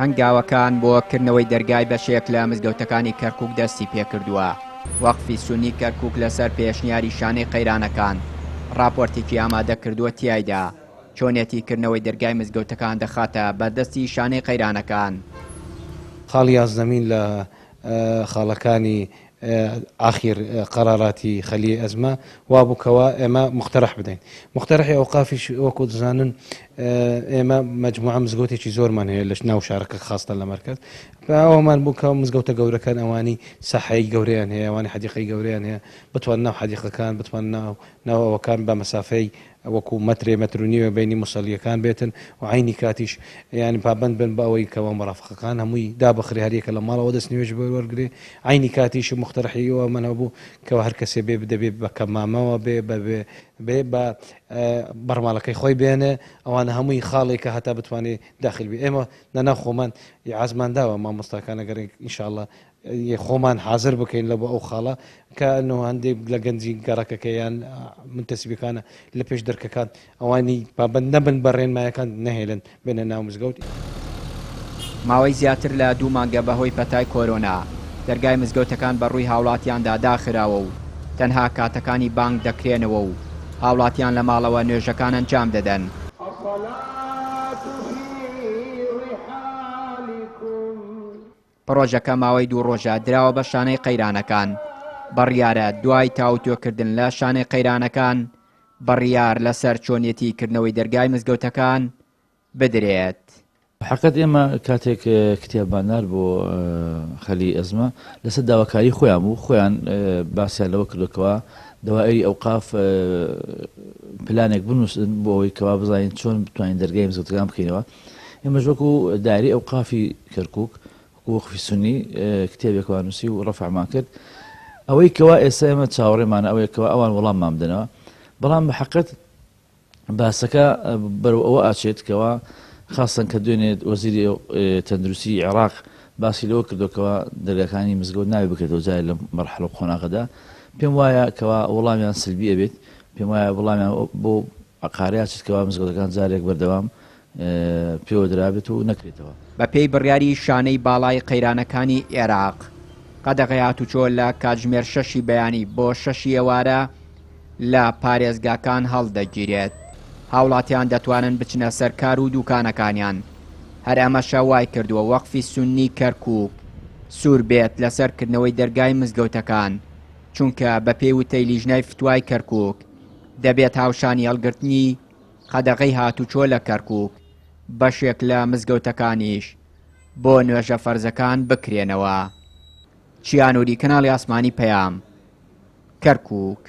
هەنگاوەکان بۆ کردنەوەی دەرگای بەشێک لە مزگەوتەکانی کەرکوک دەستی پێکردووە. وەقفی سوننی کەرکوک لەسەر پێشنیاری شانەی قەیرانەکان ڕاپۆرتێکی ئامادە کردووە تیایدا چۆنێتی کردنەوەی دەرگای مزگەوتەکان دەخاتە بەردەستی شانەی قەیرانەکان. خاڵی یازدەمین لە خاڵەکانی ئاخیر قەراراتی خەلیەی ئەزمە وابوو کەوا ئێمە مختەرح بدەین. مختەرحی ئەوقافیش وەکو دەزانن ئێمە مەجموعە مزگەوتێکی زۆرمان هەیە لە ناو شارەکە خاستە لە مەرکەز. ئەوەمان بوو کە مزگەوتە گەورەکان ئەوانی ساحەی گەورەیان هەیە، ئەوانی حەدیقەی گەورەیان هەیە، بتوان ناو حەدیقەکان، بتوان ناو ناو ئەوەکان بە مەسافەی وەکو مەترێ مەتر و نیوێ بەینی موسەلیەکان بێتن و عەینی کاتیش یانی پابەند بن بە ئەوەی کەوا مەرافقەکان هەمووی دابخرێ هەر یەکە لە ماڵەوە دەست نوێژ وەرگرێ عەینی کاتیش موقتەرحی ئەوەمان هەبوو کەوا هەر کەسێ بێ دەبێ بە کەمامەوە بێ بە بێ بێ بە بەڕماڵەکەی خۆی بێنێ ئەوانە هەمووی خاڵێکە هەتا بتوانێ داخل بێ ئێمە لەناو خۆمان ئیعازمان داوە مامۆستاکان ئەگەر ئینشاءاللە خۆمان حازر بکەین لە بۆ ئەو خاڵە کە نۆ هەندێک لە گەنجی گەڕەکەکە یان منتەسیبەکانە لە پێش دەرکەکان ئەوانی پابەند نەبن بە ڕێنمایەکان نەهێلن بێنە ناو مزگەوت. ماوەی زیاتر لە دوو مانگە بەهۆی پەتای کۆرۆنا دەرگای مزگەوتەکان بەڕووی هاوڵاتیاندا داخراوە و تەنها کاتەکانی بانگ دەکرێنەوە و هاوڵاتیان لە ماڵەوە نوێژەکان ئەنجام دەدەن. پڕۆژەکە ماوەی دوو ڕۆژە دراوە بە شانەی قەیرانەکان، بڕیارە دوای تاوتوێکردن لە شانەی قەیرانەکان بڕیار لەسەر چۆنیەتی کردنەوەی دەرگای مزگەوتەکان بدرێت. حەقیقەت ئێمە کاتێک کتێبمان نارد بۆ خەلی ئەزمە لەسەر داواکاری خۆیان بوو، خۆیان باسیان لەوە کردووە کەوا دەوائری ئەوقاف پلانێک بنووسن بۆ ئەوەی کەوا بزانین چۆن بتوانین دەرگای مزگەوتەکان بکەینەوە. ئێمەش وەکو دایرەی ئەوقافی کەرکوک وەکو وەقفی سونی کتێبێکمان نووسی و ڕەفعمان کرد ئەوەی کەوا ئێستا ئێمە چاوەڕێمانە ئەوەیە کەوا ئەوان وەڵاممان بدەنەوە بەڵام بە حەقت باسەکە بەرەو ئەوە ئاچێت کەوا خاستن کە دوێنێ وەزیری تەندروستی عێراق باسی لەوە کردو کەوا دەرگاکانی مزگەوت ناوی بکرێتەوە جارێ لەم مەرحەلە و قۆناغەدا پێم وایە کەوا وەڵامیان سلبی ئەبێت پێم وایە وەڵامیان بۆ عقاریا چیت کەوا مزگەوتەکان جارێک بەردەوام پێوە درابێت و نەکرێتەوە. بەپێی بڕیاری شانەی باڵای قەیرانەکانی ئێراق، قەدەغەی هاتوچۆ لە کاتژمێر شەشی بەیانی بۆ شەشی ئێوارە لە پارێزگاکان هەڵدەگیرێت، هاوڵاتیان دەتوانن بچنە سەر کار و دوکانەکانیان، هەر ئەمەشە وایکردووە وەقفی سوننی کەرکوک سوور بێت لەسەر کردنەوەی دەرگای مزگەوتەکان، چونکە بەپێی وتەی لیژنەی فتوای کەرکوک دەبێت هاوشانی هەڵگرتنی قەدەغەی هاتوچۆ لە کەرکوک، بەشێک لە مزگەوتەکانیش بۆ نوێژە فەرزەکان بکرێنەوە. چیا نوری، کەناڵی ئاسمانی پەیام، کەرکوک.